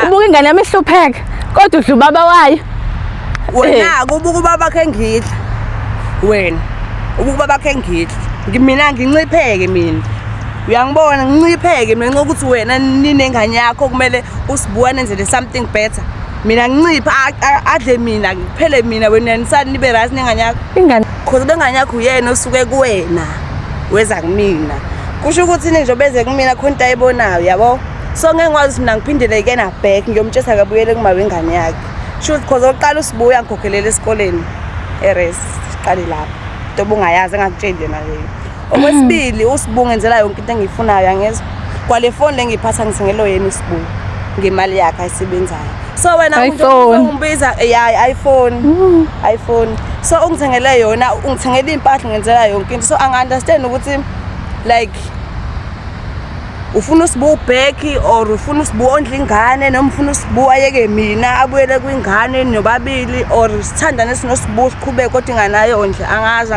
Ubuka ingane yami ihlupheka kodwa udla ubaba wayo. Wena kubuka ubaba wakhe engidla. Wena ubuka ubaba wakhe engidla. Mina ngincipheke mina. Uyangibona ngincipheke mina ngenxa yokuthi wena ninengane yakho kumele usibuka nenzele something better. Mina nginciphe adle mina ngiphele mina wena nisani nibe right nengane yakho. Ingane Cause bengane yakho uyena osuke kuwena weza kumina. Kusho ukuthi nje beze kumina khona into ayibonayo yabo. So ngeke ngikwazi ukuthi mina ngiphindele kuyena back ngiyomtshela akabuyele kuma wengane yakhe. Shuthi cause oqala usibuya ngikhokhelela esikoleni eres siqale lapho. Into obungayazi engakutsheli yona leyo. Okwesibili usibu ngenzela yonke into engiyifunayo angezwa. Kwale phone le ngiyiphatha ngithengelo yena usibu ngemali yakhe ayisebenzayo. So wena iPhone. ungibiza yeah iPhone. iPhone. So ungithengele yona ungithengele impahla ngenzela yonke into. So angi understand ukuthi like ufuna usibu back or ufuna usibu ondla ingane noma ufuna usibu ayeke mina abuyele kwingane nobabili or sithandane sinosibu siqhubeke kodwa ingane ayondle angazi.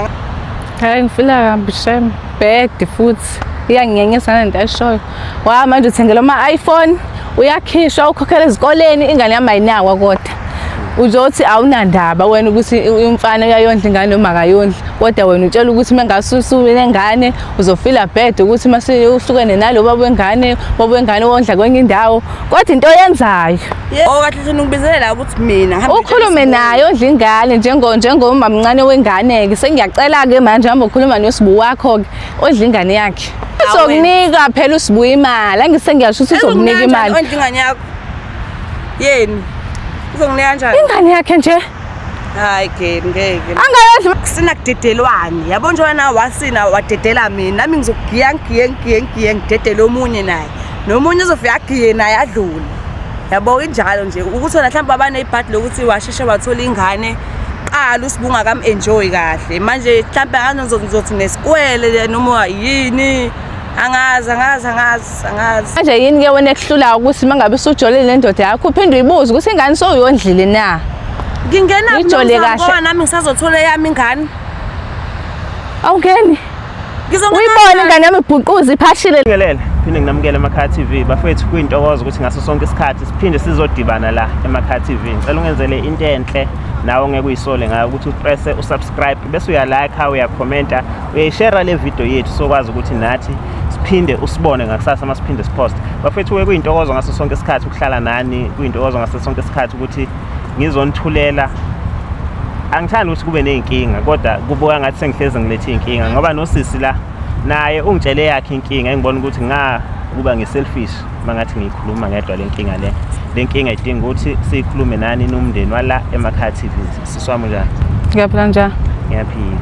Hayi ngifila kabi shem bad futhi iyanginyenyisa nento ayishoyo. Wa manje uthengela ama iPhone uyakhishwa ukhokhela ezikoleni ingane yami ayinakwa kodwa. Uzothi awunandaba wena ukuthi umfana uyayondla ingane noma akayondli kodwa wena utshela ukuthi uma ngasusuke nengane uzofila bad ukuthi mase uhlukene nalo baba wengane, baba wengane wondla kwenye indawo kodwa into oyenzayo Oh kahle thina ungibizele la ukuthi mina ngihambe ukhulume naye ondla ingane njengomamncane wengane-ke sengiyacela-ke manje hamba ukhuluma nosibu wakho-ke odla ingane yakhe. Uzokunika phela usibu imali, angisengiyasho ukuthi uzokunika imali. Ondla ingane yakho. Yeni. Uzonginika kanjani? Ingane yakhe nje. Hayi ke ngeke. Angayodla sina kudedelwane. Yabo nje wena wasina wadedela mina. Nami ngizogiya ngigiye ngigiye ngigiye ngidedele omunye naye. Nomunye uzofika agiye naye adlule. Yabo injalo nje ukuthi wena mhlawumbe abanebhadi lokuthi washeshe wathola ingane qala usibunga kam enjoy kahle. Manje mhlawumbe angizothi nesikwele noma yini. Angazi angazi angazi angazi. Manje yini ke wena ekuhlulayo ukuthi mangabe usujolile nendoda yakho uphinde uyibuze ukuthi ingane sowuyondlile na? Ngingena Nijole kahle. Ngoba nami ngisazothola eyami ingane. Awungeni. Ngizongena Uyibone ingane yami ibhuquza iphashile. Ngibingelele, phinde nginamukele Emakhaya TV. Bafethu kuyintokozo ukuthi ngaso sonke isikhathi siphinde sizodibana la Emakhaya TV. Ngicela ungenzele into enhle nawe ongeke uyisole ngayo ukuthi upresse usubscribe bese uyalike, uyakhomenta, uyayishare le video yethu sokwazi ukuthi nathi siphinde usibone ngakusasa uma siphinde sipost. Bafethu kuyintokozo ngaso sonke isikhathi ukuhlala nani, kuyintokozo ngaso sonke isikhathi ukuthi ngizonithulela. Angithandi ukuthi kube ney'nkinga kodwa kubuka ngathi sengihlezi ngilethe iy'nkinga ngoba nosisi la naye ungitshele yakhe inkinga engibona ukuthi nga kuba ngi-selfish uma ngathi ngiyikhuluma ngedwa le nkinga le. Le nkinga idinga ukuthi siyikhulume nani nomndeni wala Emakhaya TV. Sisi wami unjani? Ngiyaphila njani? Ngiyaphila.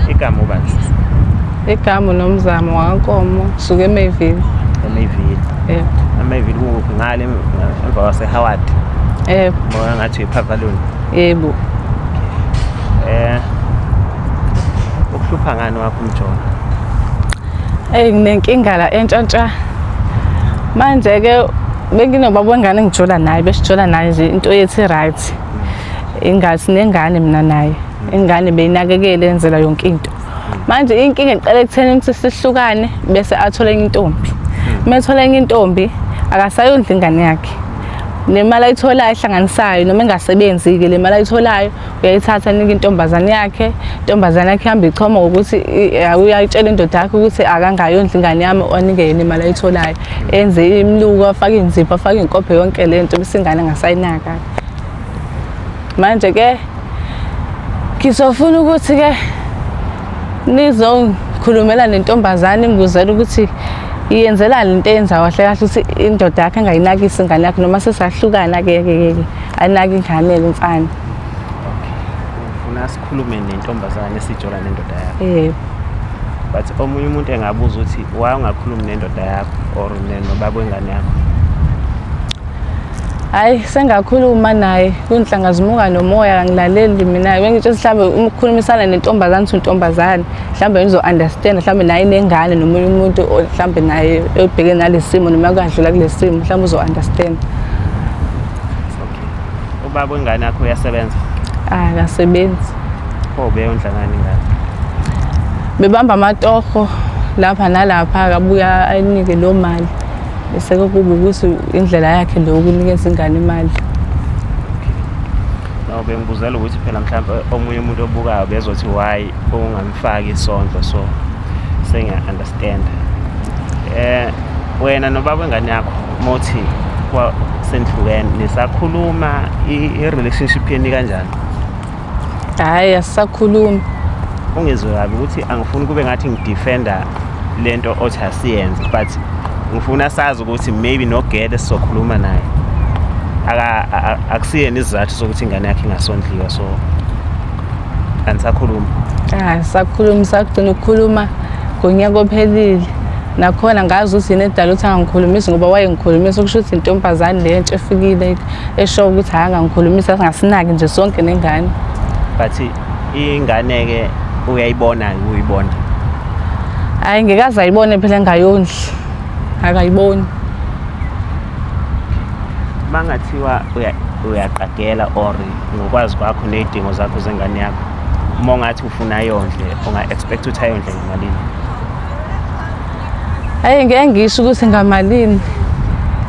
Igama ubani sisi? Igama Nomzamo wakaNkomo, suke eMayville. eMayville. Yebo. eMayville kukuphi? Ngale emva kwase-Howard. Yebo. Ngibona ngathi uyiPavalon. Yebo. Ukuhlupha ngani wakho umjolo? Ey nginenkinga la entshantsha. Manje ke benginobaba wengane ngijola naye, besijola naye nje into yethu right. Ingathi nengane mina naye. Ingane beyinakekele yenzela yonke into. Manje inkinga iqala ekutheni ukuthi sihlukane bese athole enye intombi. Uma ethola enye intombi akasayondli ingane yakhe. Nemali ayitholayo ehlanganisayo noma engasebenzi-ke le mali ayitholayo uyayithatha anika intombazane yakhe. Intombazane yakhe ihamba ichoma ngokuthi uyayitshela indoda yakhe ukuthi akangayondli ingane yami anike yena imali ayitholayo. Enze imiluko, afake inzipho, afake inkophe yonke le nto bese ingane engasayinaka. Manje ke ngizofuna ukuthi ke nizongikhulumela nentombazane ngibuzela ukuthi iyenzelani lento eyenza kahle kahle ukuthi indoda yakhe angayinakisi ingane yakhe noma sesahlukana ke ke ke anake ingane le mfana. Ufuna sikhulume nentombazane esijola nendoda yakho. Yebo. But omunye umuntu engabuza ukuthi why ungakhulumi nendoda yakho or nobaba wengane yakho? Hayi sengakhuluma naye kunhlanga zimuka nomoya angilaleli mina. Bengitshela mhlambe uma ukukhulumisana nentombazane uthi intombazane mhlambe ngizo understand mhlambe naye inengane nomunye umuntu mhlambe naye obheke nalesimo noma kwadlula kulesimo mhlambe uzo understand. Okay. Ubaba wengane yakho uyasebenza? Akasebenzi. Pho ubeyondla ngani ingane? Bebamba amatoho lapha nalapha akabuya ayinike lo mali. Bese kuba ukuthi indlela yakhe lo ukunikeza ingane imali. No, bengibuzela ukuthi phela mhlawumbe omunye umuntu obukayo bezothi why ungamfaki isondlo, so sengiya-understand. Wena nobaba wengane yakho mothi kwa senihlukene nisakhuluma, i-relationship yeni kanjani? Hhayi, asisakhulumi. Ungizwe kabi ukuthi angifuni kube ngathi ngidefenda lento othi asiyenze, but ngifuna sazi ukuthi maybe nogele sizokhuluma naye akusiyena isizathu sokuthi ingane yakhe ingasondliwa, so anisakhulumi? Hayi, sakhuluma, sagcina ukukhuluma ngonyaka ophelile. Nakhona ngazi ukuthi yini edala ukuthi angangikhulumisi, ngoba wayengikhulumisa, kusho ukuthi intombazane le entsha efikile esho ukuthi hhayi, angangikhulumisa, singasinaki nje sonke nengane. But ingane-ke uyayibona, uyibona? Hhayi, ngekaze ayibone phela, engayondli, akayiboni. Mangathiwa uyaqagela or ngokwazi kwakho ney'dingo zakho zengane yakho, uma ungathi ufuna yondle, unga-expect ukuthi ayondle ngamalini? Hhayi, ngeke ngisho ukuthi ngamalini.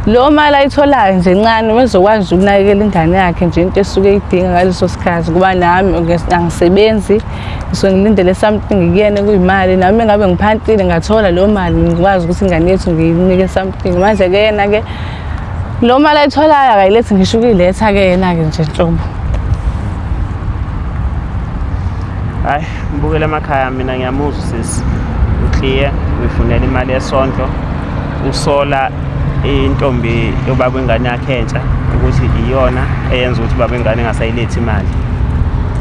Lo mali ayitholayo nje encane wezokwazi ukunakekela ingane yakhe nje, into esuke eyidinga ngaleso sikhathi, kuba nami angisebenzi, ngisuke ngilindele something kuyena kuyimali. Nami engabe ngiphantile ngathola leyo mali, ngikwazi ukuthi ingane yethu ngiyinike something. Manje-ke yena-ke lo mali ayitholayo akayilethi, ngisho ukuyiletha-ke yena-ke nje nhlobo. Hayi, ngibukele emakhaya, mina ngiyamuzwa usisi, uclear, uyifunela imali yesondlo, usola intombi yobaba wengane yakhe entsha ukuthi iyona eyenza ukuthi ubaba wengane engasayilethi imali.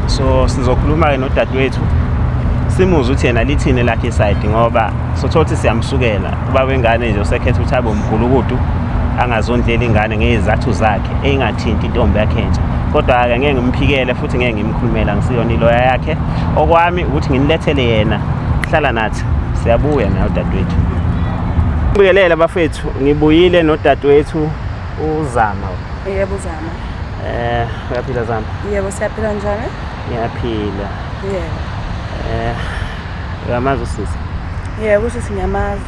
So sizokhuluma-ke nodadewethu, simuzwe ukuthi yena lithini lakhe isayidi, ngoba sothola ukuthi siyamsukela ubaba wengane nje, usekhetha ukuthi abe umgulukudu, angazondlela ingane ngey'zathu zakhe ey'ngathinti intombi yakhe entsha. Kodwa-ke ngeke ngimphikele futhi ngeke ngimkhulumele, angisiyona iloya yakhe. Okwami ukuthi nginilethele yena. Hlala nathi, siyabuya naye udadewethu. Ngibingelele bafethu, ngibuyile nodadewethu uZama. Yebo, Zama. Uyaphila Zama? Yebo, siyaphila, njani? Ngiyaphila. Yebo. Uyamazi usisi? Yebo, usisi ngiyamazi.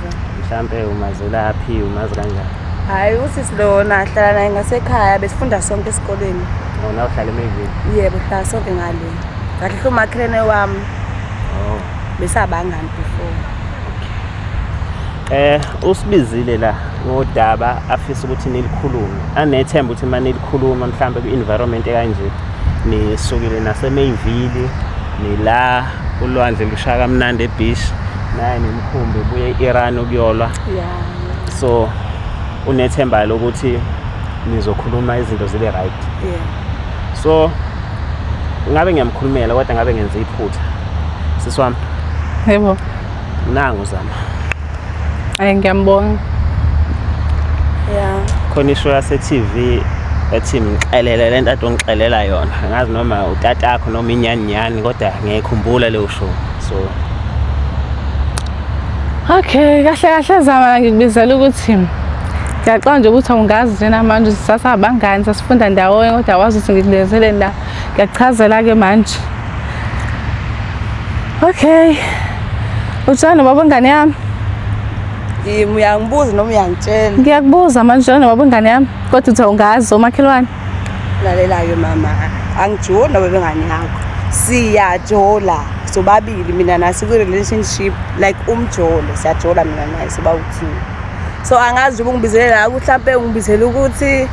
Mhlampe umazelaphi, umazi kanjani? Hhayi, usisi lona ahlala naye ngasekhaya, besifunda sonke esikoleni. Wona uhlala eMayville? Yebo, hlala sonke ngale. Kahle hle umakhelwane wami. Oh. Besabangani before. Usibizile la ngodaba afisa ukuthi nilikhulume. Anethemba ukuthi uma nilikhuluma mhlambe kwi-environment ekanje, nisukile naseMayville, nila ulwandle lushaya kamnandi ebeach, naye nemkhumbi buye e-Iran ukuyolwa. So unethemba lokuthi nizokhuluma izinto zibe right. So ngabe ngiyamkhulumela, kodwa ngabe ngenze iphutha. Sisi wami, Yebo. nangu Zama. Hhayi, ngiyambonga. Khona ishow yase-TV ethi mxelele lento ade ongixelela yona. Angazi noma utatakho noma inyani nyani, kodwa ngiyayikhumbula leyo show. So Okay, kahle kahle Zama, ngikubizela ukuthi ngiyacabanga nje ukuthi awungazi nje namanje, sasabangani, sasifunda ndawonye, kodwa awazi ukuthi ngikulezeleni la. Ngiyakuchazela-ke manje. Okay. Utshani nobaba wengane yami? Yimi, uyangibuza noma uyangitshela? Ngiyakubuza manje, utshani nobaba wengane yami? Kodwa uthi awungazi, omakhelwane. Lalela-ke mama, angijoli nobaba wengane yakho. Siyajola sobabili mina naye, sikwi-relationship like umjolo, siyajola mina naye sobawu-two. So angazi nje ungibizele la ukuthi mhlampe ungibizele ukuthi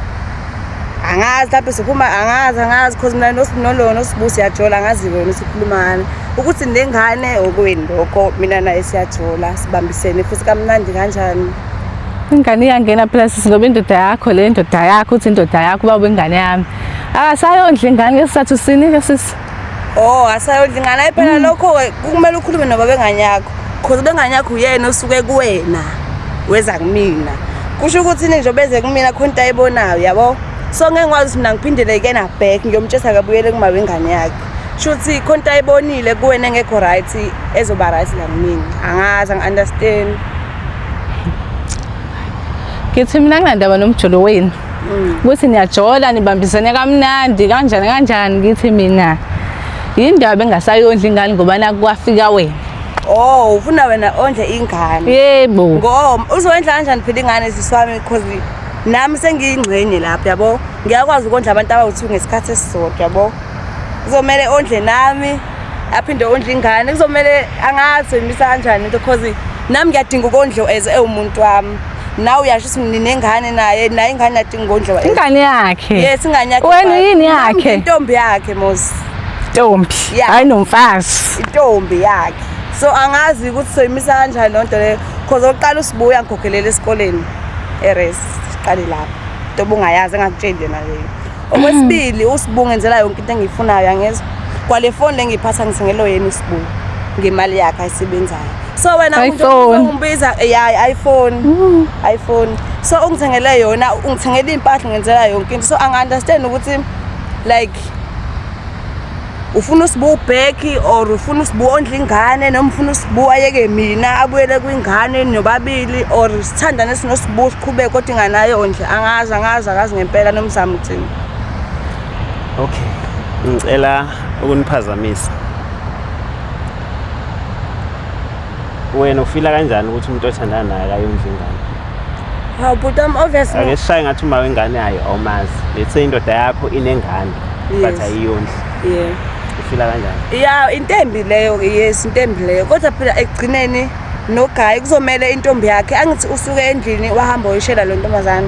angazi, mhlampe sikhuluma, angazi, angazi, cause mina nolona osibu siyajola, angazi wena usikhuluma ngani. Ukuthi nengane okweni lokho, mina naye siyajola, sibambisene futhi kamnandi kanjani. Ingane iyangena phela sisi, ngoba indoda yakho le, indoda yakho, uthi indoda yakho ubaba wengane yami. Akasayondla ingane ngesizathu sini ke sisi? Oh, asayondla ingane. Hayi phela, lokho-ke kumele ukhulume nobaba wengane yakho. Cause bengane yakho uyena osuke kuwena weza kumina. Kusho ukuthi nje beze kumina khona into ayibonayo, yabo. So ngeke ngikwazi ukuthi mina ngiphindele kuyena back, ngiyomtshela akabuyele kuma wengane yakhe. Shuthi khona into ayibonile kuwena engekho right, ezoba right la kumina. Angazi, angi-understand. Ngithi mina nginandaba nomjolo wenu. Ukuthi niyajola, nibambisene kamnandi kanjani kanjani, ngithi mina yindaba engasayondla ingane ngoba naku kwafika wena. Oh, ufuna wena ondle ingane. Yebo. Ngoba uzoyondla kanjani phela ingane sisi wami because nami sengiyingxenye lapho yabo. Ngiyakwazi ukondla abantu abawu-2 ngesikhathi esisodwa yabo. Kuzomele ondle nami aphinde ondle ingane. Kuzomele angazi imisa kanjani into because nami ngiyadinga ukondliwa as ewumuntu wami. Nawe uyasho ukuthi ninengane naye, naye ingane iyadinga ukondliwa. Ingane yakhe. Yes, ingane yakhe. Wena yini yakhe? Intombi yakhe mos. Ntombi. Yeah. Hayi nomfazi. Intombi yakhe. So angazi ukuthi soyimisa kanjani lonto leyo because oqala usibuya ngikhokhelela esikoleni eres siqale lapho. Into obungayazi engakutsheli yona leyo. Okwesibili usibu ngenzela yonke into engiyifunayo angezwa. Kwale phone le ngiyiphatha ngithengelo yena usibu ngemali yakhe ayisebenzayo. So wena iPhone. ungibiza yeah iPhone. iPhone. So ungithengele yona ungithengele impahla ngenzela yonke into. So angi understand ukuthi like ufuna usibu back or ufuna usibu ondla ingane noma ufuna usibu ayeke mina abuyele kwingane nobabili or sithandane sinosibu siqhubeke kodwa ingane ayondle angazi angazi akazi ngempela nomzamo uthini. Okay, ngicela ukuniphazamisa. Wena ufila kanjani ukuthi umuntu othandana naye akayondli ingane? Hawu bhuti wami obviously Ake sishaye ngathi uma wengane yayo awumazi. Let's say indoda yakho inengane but Yes. ayiyondli. Yeah. Ufila kanjani? Ya intembi leyo yes intembi leyo kodwa phela ekugcineni nogayi kuzomele intombi yakhe angithi usuke endlini wahamba oyishela lo ntombazane.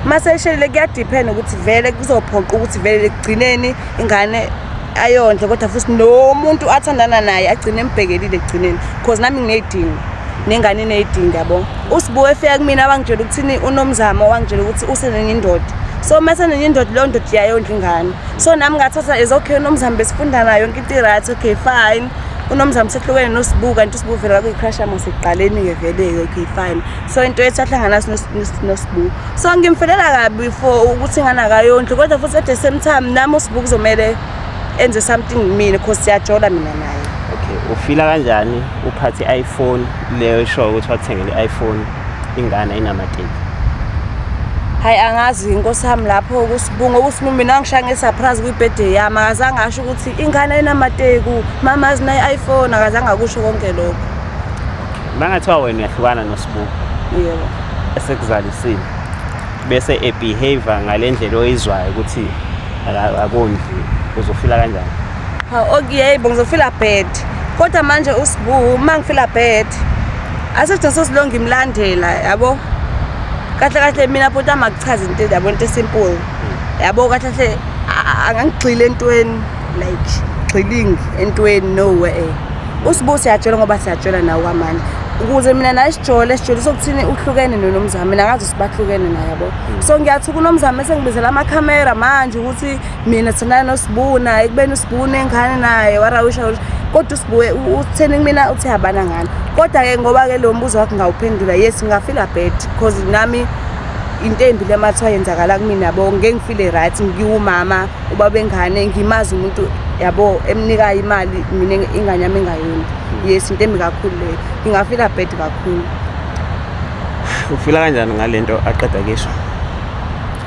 Mase eshelile kuyadepend ukuthi vele kuzophoqa ukuthi vele ekugcineni ingane ayondle kodwa futhi nomuntu athandana naye agcine embhekelile ekugcineni because nami nginey'dingo nengane iney'dingo yabo. Usibu efika kumina wangitshela ukuthini uNomzamo wangitshela ukuthi usenenye indoda. So mase nenye indoda leyo ndoda iyayondla ingane. So nami ngathatha is okay uNomzamo besifunda nayo yonke into i-right okay fine. uNomzamo sehlukene noSibu kanti uSibu vele kwakuyi-crush yami ngasekuqaleni-ke vele-ke okay fine. So into yethu yahlangana noSibu. So ngimfelela kabi for ukuthi ingane akayondli kodwa futhi at the same time nami uSibu kuzomele enze something kumina because siyajola mina naye. Okay, ufila kanjani uphathe i-iPhone leyo eshoyo ukuthi wakuthengele i-iPhone ingane ayinamateki? Hayi angazi inkosi yami lapho kuSibu ngoba uSibu mina ngishaya nge-surprise kwi-birthday yami akazange asho ukuthi ingane ayinamateku mama azinayo i-iPhone akazange akusho konke lokho. Mangathiwa wena uyahlukana noSibu Yebo. esekuzalisile bese ebehave ngale ndlela oyizwayo ukuthi akondli uzofila kanjani? Ha okay yebo ngizofila bad. Kodwa manje uSibu uma ngifila bad asethi sosilonga ngimlandela yabo. Kahle kahle mina bhuti amakuchaza into yabo into simple. Yabo kahle kahle angangigxile entweni like gxiling entweni no way. uSibu siyatshela ngoba siyatshela nawe kwamanje. Ukuze mina naye sijole sijole sokuthini uhlukene noNomzamo mina ngazi sibahlukene naye yabo. So ngiyathuka uNomzamo esengibizela amakhamera manje ukuthi mina sithandana noSibu naye ekubeni uSibu nengane naye warawisha kodwa uSibu utheni kumina uthi abana ngane. Kodwa ke ngoba ke lo mbuzo wakhe ngawuphendula yes ngingafila bad because nami into embi le mathiwa yenzakala kumina yabo ngeke ngifile right ngiwumama ubaba engane ngimazi umuntu yabo emnikayo imali mina ingane yami engayondli. Yes into embi kakhulu leyo ngingafila bad kakhulu. Ufila kanjani ngalento aqeda kisho?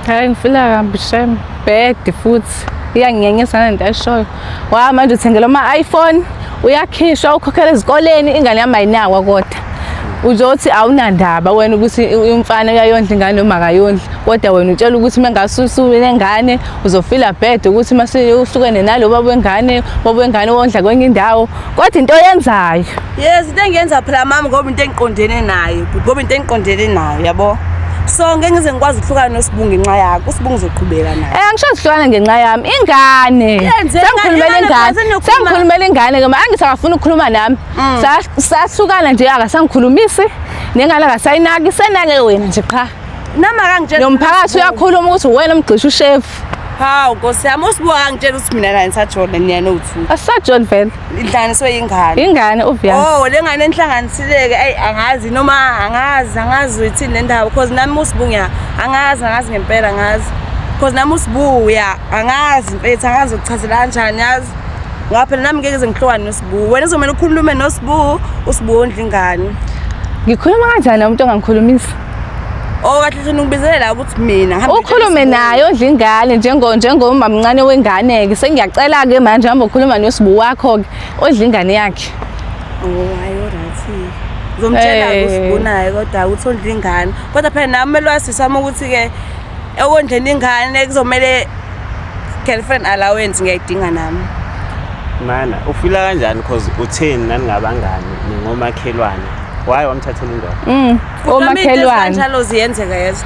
Hayi ngifila kabi shem bad futhi iyanginyenyisa nento ayishoyo. Wa manje uthengela ama iPhone uyakhishwa ukhokhela ezikoleni ingane yami ayinakwa kodwa. Uzothi awunandaba wena ukuthi umfana uyayondla ingane noma akayondli kodwa wena utshela ukuthi uma ngasusuwe nengane uzofila bad ukuthi mase uhlukene nalo baba wengane baba wengane wondla kwenye indawo kodwa into oyenzayo. Yes into engiyenza phela mama ngoba into engiqondene nayo ngoba into engiqondene nayo yabo. So ngeke ngize ngikwazi ukuhlukana noSibu ngenxa yakho uSibu ngizoqhubeka naye. Angisho sihlukana ngenxa yami ingane. Sengikhulumela ingane. Sengikhulumela ingane ke angithi akafuni ukukhuluma nami. Sahlukana nje akasangikhulumisi nengane akasayinaki senake wena nje qha. Nami akangitshela Nomphakathi uyakhuluma ukuthi wena umgqisha ushefu. Hawu Nkosi yami uSibu akangitshela ukuthi mina naye ngisajola niyana no2. Asisajoli vele. Inhlanganiswe ingane. Ingane obvious. Oh le ngane enhlanganisileke ayi angazi noma angazi angazi uyithini le ndaba because nami uSibu ngiya angazi angazi ngempela angazi. Because nami uSibu ya angazi mfethu angazi ukuchazela kanjani yazi. Ngoba phela nami ngeke ngize ngihlukane noSibu. Wena uzomele ukhulume noSibu, uSibu wondla ingane. Ngikhuluma kanjani nomuntu ongangikhulumisi? Oh kahle thina ungibizele la ukuthi mina ngihambe Ukhulume naye ondla ingane njengo njengomamncane wengane ke sengiyacela ke manje hamba ukhuluma noSibu wakho ke odla ingane yakhe. Oh hayi. Ngizomtshela Eh. usibunayo kodwa ukuthi ondla ingane. Kodwa phela nami kumele wazi sami ukuthi-ke ekondleni ingane kuzomele girlfriend allowance ngiyayidinga nami. Mana ufila kanjani cause utheni naningabangani ningomakhelwane why wamthathela indoda? Omakhelwane. Kanjalo ziyenzeka yezo.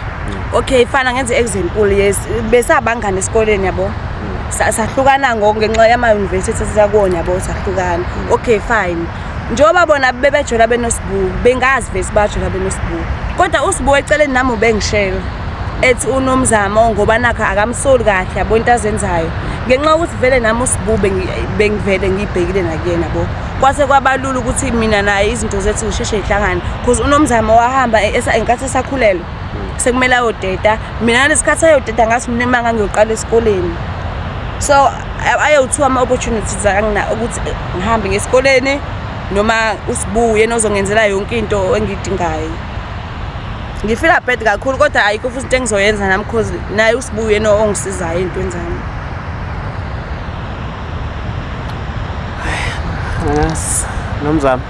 Okay, fana ngenze example yes. Besabangani esikoleni yabo. Sahlukana ngoko ngenxa yama university esisakuwona yabo sahlukana. Okay, fine. Njengoba bona bebejola benoSibu, bengazi vese bajola benoSibu. Kodwa uSibu eceleni nami ubengishela. Ethi unomzamo ngoba nakho akamsoli kahle yabo into azenzayo. Ngenxa yokuthi vele nami uSibu bengivele ngibhekile nakuyena yabo. Kwase kwabalula ukuthi mina naye izinto zethu zisheshe zihlangane because unomzamo wahamba enkathi esakhulelwe sekumele ayodeda mina ngalesikhathi ayodeda ngathi mina uma ngangiyoqala esikoleni so ayewuthiwa ama-opportunities angina ukuthi ngihambe ngesikoleni noma uSibu yena ozongenzela yonke into engiyidingayo. Ngifila bad kakhulu kodwa ayikho futhi into engizoyenza nami cause naye uSibu yena ongisizayo ey'ntweni zami. Angazi. Nomzamo.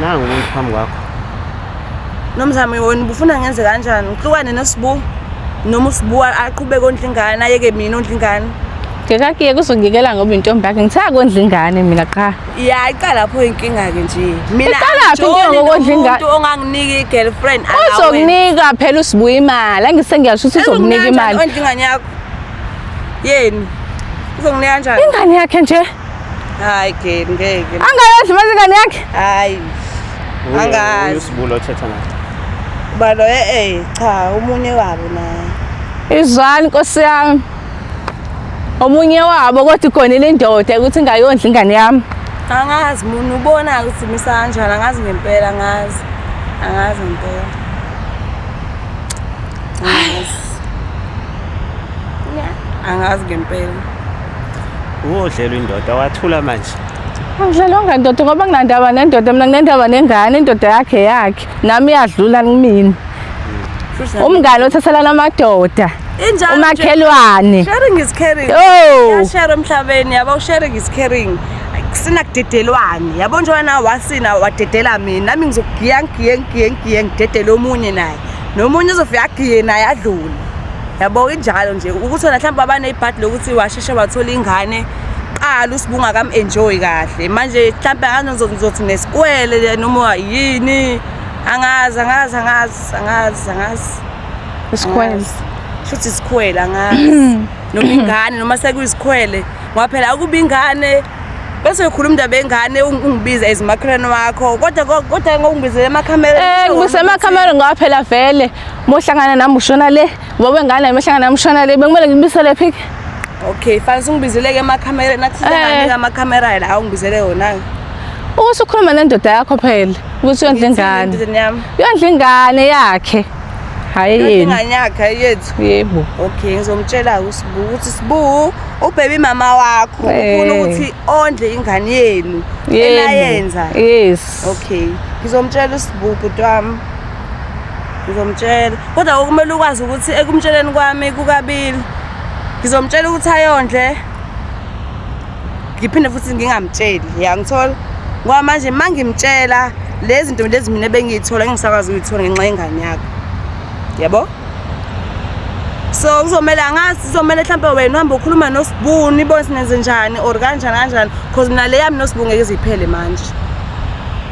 Nangu umuntu phambi kwakho. Nomzamo wena ubufuna ngenze kanjani? Ngihlukane noSibu noma uSibu aqhubeke ondla ingane ayeke mina ondla ingane. Ngekakiye kuzongikela ngoba intombi yakhe ngithe akondla ingane mina qha. Ya iqala lapho inkinga ke nje. Mina Iqalaphi inkinga ngokondla ingane? umuntu onganginiki i-girlfriend allowance. Uzokunika phela uSibuya imali. Angise ngiyasho ukuthi uzokunika imali. Ondla ingane yakho. Yeni. Uzonginika kanjani? Ingane yakhe nje. Hayi ke ngeke. Angayondli manje ingane yakhe. Hayi. Angazi. USibu lo othetha naye. Balo eh cha umunye wabo naye. Izwani Nkosi yami. Omunye wabo kodwa igonile indoda ukuthi ingayondli ingane yami. Angazi mina ubona ukuthi misa kanjani angazi ngempela angazi. Angazi ngempela. Angazi. Angazi ngempela. Uwodlelwa indoda wathula manje. Angidlalwanga ndoda ngoba nginandaba nendoda mina nginendaba nengane indoda yakhe yakhe nami iyadlula kumina. Futhi nami- Umngane othathelana amadoda. Injalo nje. Umakhelwane. Sharing is caring. Oh. Yashare emhlabeni yabo sharing is caring. Sina kudedelwane. Yabo njengoba nawe wasina wadedela mina nami ngizogiya ngigiye ngigiye ngigiye ngidedele omunye naye. Nomunye uzofika agiye naye adlule. Yabo injalo nje ukuthi wena mhlawumbe abanebhadi lokuthi washeshe wathola ingane qala uSibunga kam enjoy kahle. Manje mhlawumbe angizothi nesikwele noma yini. Angazi angazi angazi angazi angazi. Isikhwele. Shuthi isikhwele angazi. Noma ingane noma sekuyisikhwele ngoba phela akuba ingane bese ukhuluma indaba yengane ungibiza as umakhelwane wakho kodwa kodwa ngokungibizela emakhamereni. Ngibuse emakhamereni ngoba phela vele mohlangana nami ushona le, ngoba wengane mohlangana nami ushona le, bekumele ngibisele phi? Okay, fanele ungibizele ke emakhamereni akusize Eh. nganika amakhamera la ungibizele wona. Ukuthi ukhuluma nendoda yakho phela, ukuthi uyondla ingane. Indodeni yami. Uyondla ingane yakhe. Hayi yena. Ingane yakhe yethu. Yebo. Okay, ngizomtshela uSibu ukuthi Sibu ubhebe mama wakho ufuna Eh. ukuthi ondle ingane yenu Yebo. enayenza. Yes. Okay, ngizomtshela uSibu bhuti wami. Ngizomtshela. Kodwa okumele ukwazi ukuthi ekumtsheleni kwami kukabili. Ngizomtshela ukuthi ayondle. Ngiphinde futhi ngingamtsheli. Uyangithola? Ngoba manje mangimtshela lezi zinto lezi mina ebengiyithola ngisakwazi ukuyithola ngenxa yengane yakho. Yabo? So kuzomele angazi kuzomele mhlawumbe wena uhambe ukhuluma noSibu nibone sinenze njani or kanjani kanjani because mina le yami noSibu ngeke iziphele manje.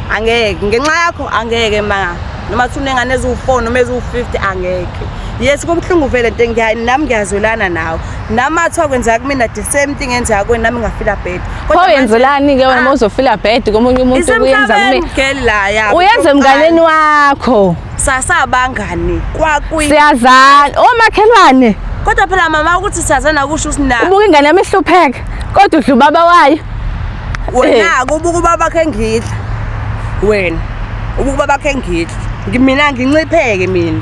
Angeke ngenxa yakho angeke ma noma kuthi unengane eziwu-4 noma eziwu-50 angeke. Yes kubuhlungu vele into engiyayi nami ngiyazwelana nawe. Nami athiwa kwenzeka kumina the same thing enzeka kuwena nami ngafila bad. Pho wenzelani ke wena uma uzofila bad komunye umuntu kuyenza Isemhlabeni kumina? girl la ya. Uyenza emnganeni wakho. Sasabangani kwakwi. Siyazana. Omakhelwane. Kodwa phela mama ukuthi siyazana kusho ukuthi na Ubuka ingane yami ihlupheka kodwa udla ubaba wayo. wena kubuka ubaba wakhe engidla. Wena ubuka ubaba wakhe engidla. Mina ngincipheke mina.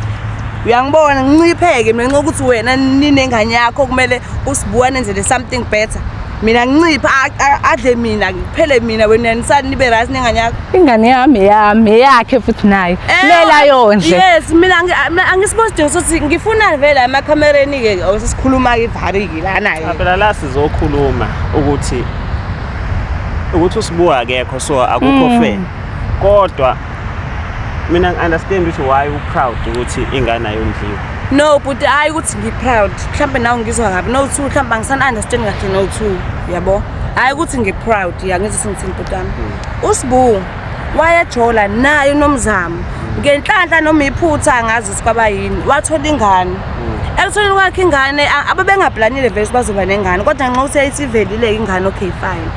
Uyangibona ngincipheke mina ngenxa yokuthi wena ninengane yakho kumele usibuka nenzele something better. Mina nginciphe adle mina ngiphele mina wena nisani nibe right nengane yakho. Ingane yami yami yakhe futhi nayo. Kumele ayondle. Yes, mina angisiboni isidingo sokuthi ngifuna vele emakhamereni ke sesikhuluma ke ivari-ke lana ke. Phela la sizokhuluma ukuthi uSibu akekho so akukho fair. Kodwa mina ngi-understand ukuthi why u-proud ukuthi ingane ayondliwa. No, but hayi ukuthi ngi-proud. Mhlambe nawe ngizwa kabi. No two, mhlambe angisana-understand kahle no two. Yabo? Hayi ukuthi ngi-proud, ya ngizwe sengithini bhuti wami. USibu wayejola naye uNomzamo. Ngenhlanhla noma iphutha angazi ukuthi kwaba yini. Wathola ingane. Ekutholeni kwakhe ingane ababengaplanile vele ukuthi bazoba nengane kodwa ngenxa yokuthi yayisivelile ingane, okay fine.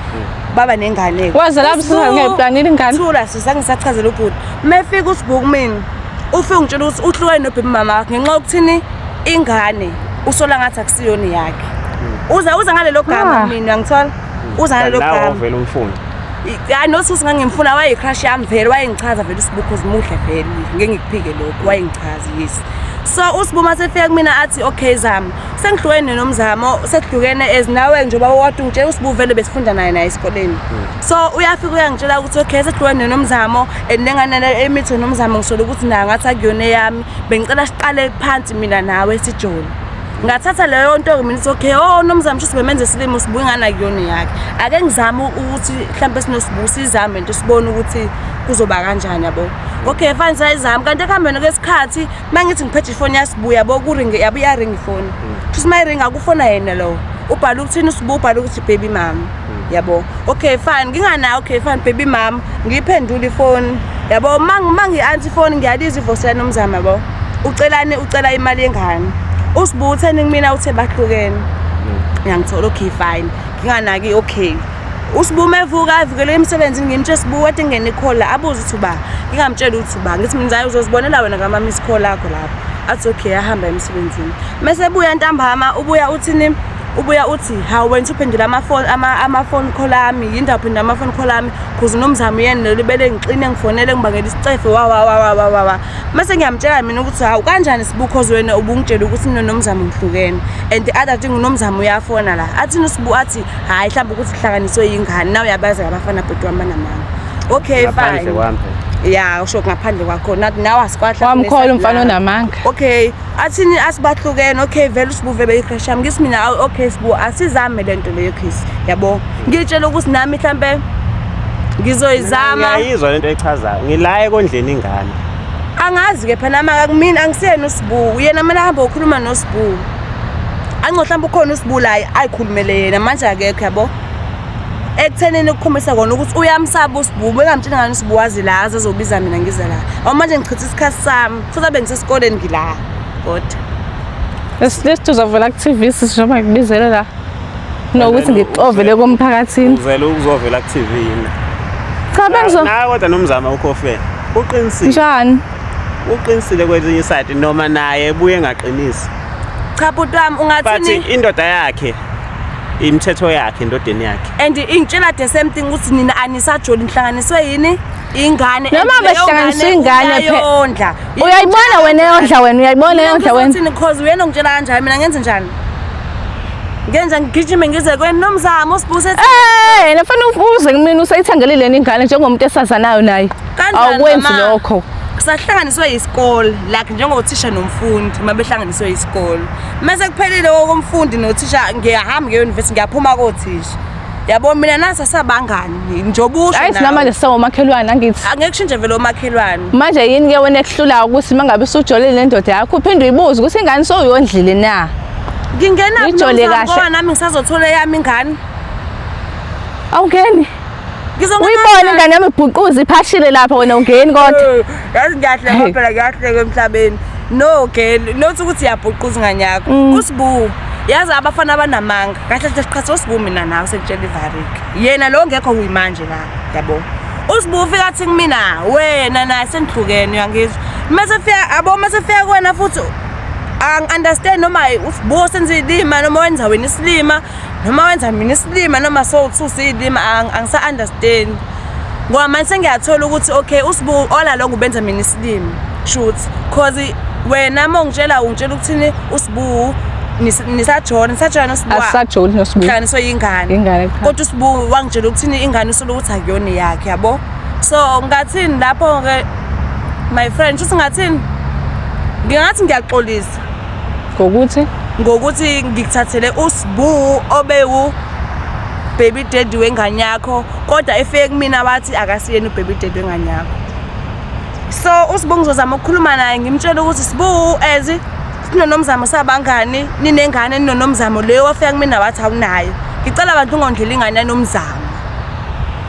Baba nengane. Waze lapho singayiplanile ingane. Thula sisi, angisachazela ubhuti. Mefika uSibu kumina, ufike ungitshela ukuthi uhlukene nobhemi mama wakhe ngenxa yokuthini ingane usola ngathi akusiyona yakhe. Uza ngalelo gama mina uyangithola? Uza ngalelo Nawe gama. ovele umfuni. Hayi nosuthi ngangimfuna, wayeyi-crush yami vele, wayengichaza vele uSibu cause muhle vele, ngeke ngikuphike lokho, wayengichaza, yes. So uSibu uma sefika kumina athi okay Zama, sengihlukene noMzamo, sesihlukene as nawe njengoba wodwa ungitshela uSibu vele besifunda naye esikoleni. So uyafika uyangitshela ukuthi okay sesihlukene noMzamo and lengane emitho noMzamo ngisola ukuthi nayo ngathi akuyona eyami, bengicela siqale phansi mina nawe sijole. Ngathatha leyo nto-ke mina ukuthi okay, oh Nomzamo shuthi bemenze isilimo uSibu ingane akuyona yakhe. Ake ngizame ukuthi mhlampe sinoSibu sizame nto sibone ukuthi kuzoba kanjani yabo. Okay fine sayizama, kanti ekuhambeni kwesikhathi uma ngithi ngiphethe ifoni yaSibu yabo, kuringe yabo, iyaringa ifoni. Shuthi uma iringa akufona yena lo. Ubhala ukuthini uSibu, ubhala ukuthi baby mama. Yabo. Okay fine nginganayo, okay fine baby mama, ngiyiphendule ifoni. Yabo uma ngi-answer ifoni ngiyalizwa ivoice yaNomzamo yabo. Ucelani, ucela imali yengane. USibu utheni kumina, uthe bahlukene. Ngiyangithola, okay fine. Nginganaki, okay. USibu uma evuka avukele emsebenzini ngimtshela Sibu kade ngene i-call la, abuze ukuthi uba, ngingamtshela ukuthi uba, ngithi mina uzozibonela wena ngama miss call akho lapho. Athi okay ahamba emsebenzini. Mase ebuya ntambama ubuya uthini? Ubuya uthi hawu wena uphendula ama-phone call ami, yini uphendula ama-phone call ami cause uNomzamo yena lo libele ngixine ngifonele ngibangela isicefe wa wa wa wa wa wa. Mase ngiyamtshela mina ukuthi hawu kanjani Sibu cause wena ubungitshela ukuthi mina noMzamo ngihlukene and the other thing uNomzamo uyafona la. Athini uSibu, athi hayi mhlawumbe ukuthi kuhlanganiswe yingane, nawe uyabazi abafana bhuti wami banamanga. Okay Ngaphandle fine. kwami phela. Ya usho ngaphandle kwakho nathi nawe asikwahla. Wamkhola umfana onamanga. Okay athini asibahlukene, okay vele uSibu vele beyi-crush yami, ngithi mina okay Sibu asizame lento leyo Chris yabo. Ngitshela ukuthi nami mhlambe ngizoyizama. Ngiyayizwa lento echazayo. Ngila ekondleni ingane. Angazi ke phela nama kumina angisiyena uSibu, yena kumele ahambe ukhuluma noSibu. Anco mhlawumbe ukhona uSibu la ayikhulumele yena manje akekho yabo. Ekuthenini ukukhombisa kona ukuthi uyamsaba uSibu, bengamtshela ngani uSibu wazi la azobiza mina ngize la. Awu manje ngichitha isikhathi sami futhi abe ngisesikoleni ngila kodwa. Least uzovela ku-TV sisi njengoba ngikubizele la. Nokuthi ngikuxovele komphakathini. Uzele ukuzovela ku-TV yini? Cha bengizo Nawe kodwa Nomzamo ukhofe. Uqinisile. Njani? Uqinisile kwelinye iside noma naye ebuye engaqinisi. Cha bhuti wami But ungathini? indoda yakhe imithetho yakhe endodeni yakhe. And ingitshela the same thing ukuthi nina anisajoli nihlanganiswe yini? Ingane. Noma And leyo behlanganiswe ingane uyayondla. Uyayibona wena eyondla wena, uyayibona eyondla wena. Uthini cause uyena ongitshela kanjani mina ngenze njani? Ngenza ngigijime ngize kweni Nomzamo uSibu sethi Eh, nafanele uze kumina usayithengelile ingane njengomuntu esazanayo naye. Kanjani, Awukwenzi mama? lokho. Sahlanganiswe isikole like njengothisha nomfundi uma behlanganiswe isikole. Mase kuphelile okomfundi nothisha ngiyahamba ngiye university ngiyaphuma kothisha. Yabo mina nasa sabangani njengoba usho Hayi nawe. sinamanje sisawomakhelwane angithi. Angeke kushintshe vele omakhelwane. Manje yini ke wena ekuhlulayo ukuthi mangabe usujolile nendoda yakho uphinde uyibuze ukuthi ingane sowuyondlile na? Ngingena Nijole kahle. ngoba nami ngisazothola eyami ingane. Awungeni. Ngizongena Uyibone ingane yami ibhuquza iphashile lapha wena ungeni kodwa. Yazi ngiyahleka Hey. phela ngiyahleka emhlabeni. No girl, not ukuthi iyabhuquza ingane yakho. USibu yazi abafana abanamanga. Kahle kahle siqhatha uSibu mina nawe sekutshela ivarik. Yena lo ngekho kuyimanje la, yabo. USibu ufika athi kumina wena naye senihlukene uyangizwa. Mase fika abo mase fika kuwena futhi angi-understand noma uSibu senza ilima noma wenza wena isilima noma wenza mina isilima noma sowuthusa ilima angisa-understand. Ngoba manje sengiyathola ukuthi okay uSibu all along ubenza mina isilima shuthi cause wena uma ungitshela ungitshela ukuthini uSibu nisajona nisajona noSibu Asisajoli noSibu. hlanganiswe yingane Ingane kuphela. kodwa uSibu wangitshela ukuthini ingane usolo ukuthi akuyona yakhe yabo. So ngathini lapho ke my friend shuthi ngathini ngingathi ngiyaxolisa Ngokuthi ngokuthi ngikuthathele uSibu obewu Baby daddy wengane yakho, kodwa efike kumina wathi akasiyena ubaby daddy wengane yakho. So uSibu ngizozama ukukhuluma naye, ngimtshele ukuthi Sibu, as sinoNomzamo sabangani, ninengane ninoNomzamo leyo wafika kumina wathi awunayo, ngicela abantu ungondlela ingane yaNomzamo.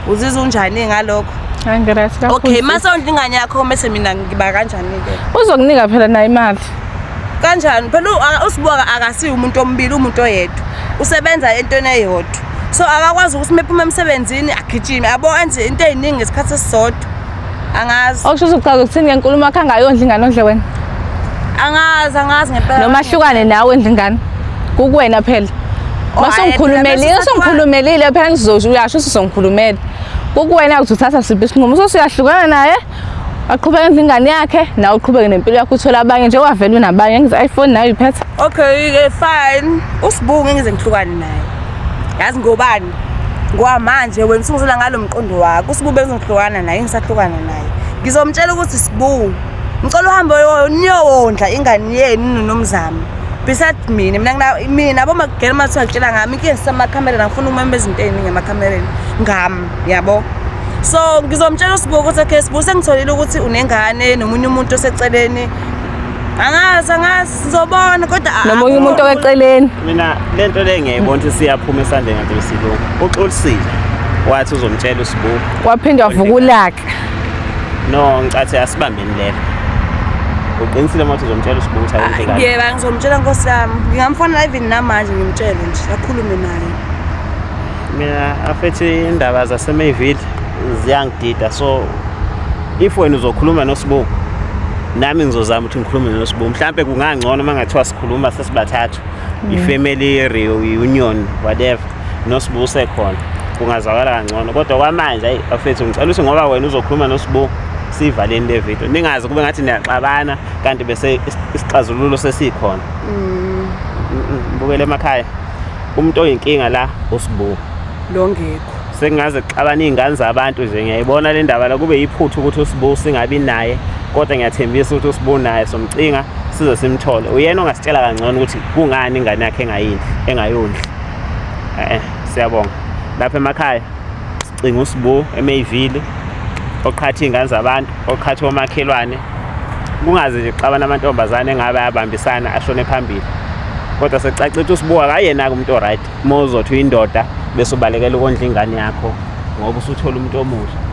Uzizwa unjani ngalokho? Hayi, ngiright kakhulu. Okay, mase ondla ingane yakho, mase mina ngiba kanjani-ke? Uzokunika phela nayo imali. Kanjani phela? uSibu akasiye umuntu omibili, umuntu oyedwa, usebenza entweni eyodwa, so akakwazi ukuthi mephuma emsebenzini agijime, yabo, enze into ey'ningi ngesikhathi esisodwa. Angazi. Okusho ukuthi uchaza ukuthini ngenkulumo yakho, angayondla ingane, ondle wena? Angazi, angazi ngempela. Noma ahlukane nawe, endla ingane, kukuwena phela. Oh, hhayi, Masongikhulumelile, phela bese songikhulumelile phela, ngizosho, uyasho ukuthi usongikhulumela. Kukuwena ukuthi uthatha siphi isinqumo. Usuyahlukana naye, aqhubeke endla ingane yakhe, nawe uqhubeke nempilo yakho, uthole abanye njengoba vele unabanye. Ngithi iPhone nayo iphethe. Okay-ke, fine. USibu ngize ngihlukane naye, yazi ngobani? Ngoba manje wena usungizela ngalo mqondo wakho. USibu bengizohlukana naye, ngisahlukana naye, ngizomtshela ukuthi Sibu, ngicela uhambe niyowondla ingane yenu noNomzamo beside mina. Mina nabo magela uma kuthiwa ngami inkinga sisemakhamereni, angifuni ukumema izinto ey'ningi emakhamereni ngami, yabo. So ngizomtshela uSibu ukuthi okay Sibu, sengitholile ukuthi unengane nomunye umuntu oseceleni. Angazi, angazi, sizobona, kodwa Nomunye umuntu okeceleni. Mina le nto le ngiyayibona ukuthi siyaphuma esandleni kanti besilungu. Uxolisile, wathi uzomtshela uSibu. Waphinde wavuka ulaka. No, ngicathi asibambeni lelo. Uqinisile uma uthi uzomtshela uSibu ukuthi ayondle kahle? Yebo, ngizomtshela, nkosi yami. Ngingamfonela even namanje, ngimtshele nje, akhulume naye. Mina afethi indaba zaseMayville ziyangidida, so if wena uzokhuluma noSibu, nami ngizozama ukuthi ngikhulume noSibu. Mhlampe kungangcono uma ngathiwa sikhuluma sesibathathu, i-family reunion, whatever, noSibu usekhona, kungazwakala kangcono. Kodwa kwamanje, hayi bafethu, ngicela ukuthi ngoba wena uzokhuluma noSibu, siyivaleni le video, ningazi kube ngathi niyaxabana kanti bese isixazululo sesikhona. Bukele emakhaya, umuntu oyinkinga la uSibu. Lo ngekho. Sengaze kuxabana iy'ngane zabantu nje. Ngiyayibona le ndaba la, kube yiphutha ukuthi uSibu singabi naye, kodwa ngiyathembisa ukuthi uSibu naye somcinga size simthole. Uyena ongasitshela kangcono ukuthi kungani ingane yakhe engayindli, engayondli. Siyabonga. Lapha emakhaya sicinga uSibu eMayville oqhatha iy'ngane zabantu, oqhatha omakhelwane, kungaze nje kuxabana amantombazane engabe ayabambisana ashone phambili. Kodwa sekucaca ukuthi uSibu akayena-ke umuntu oright uma uzothi uyindoda bese ubalekela ukondla ingane yakho ngoba usuthola umuntu omusha.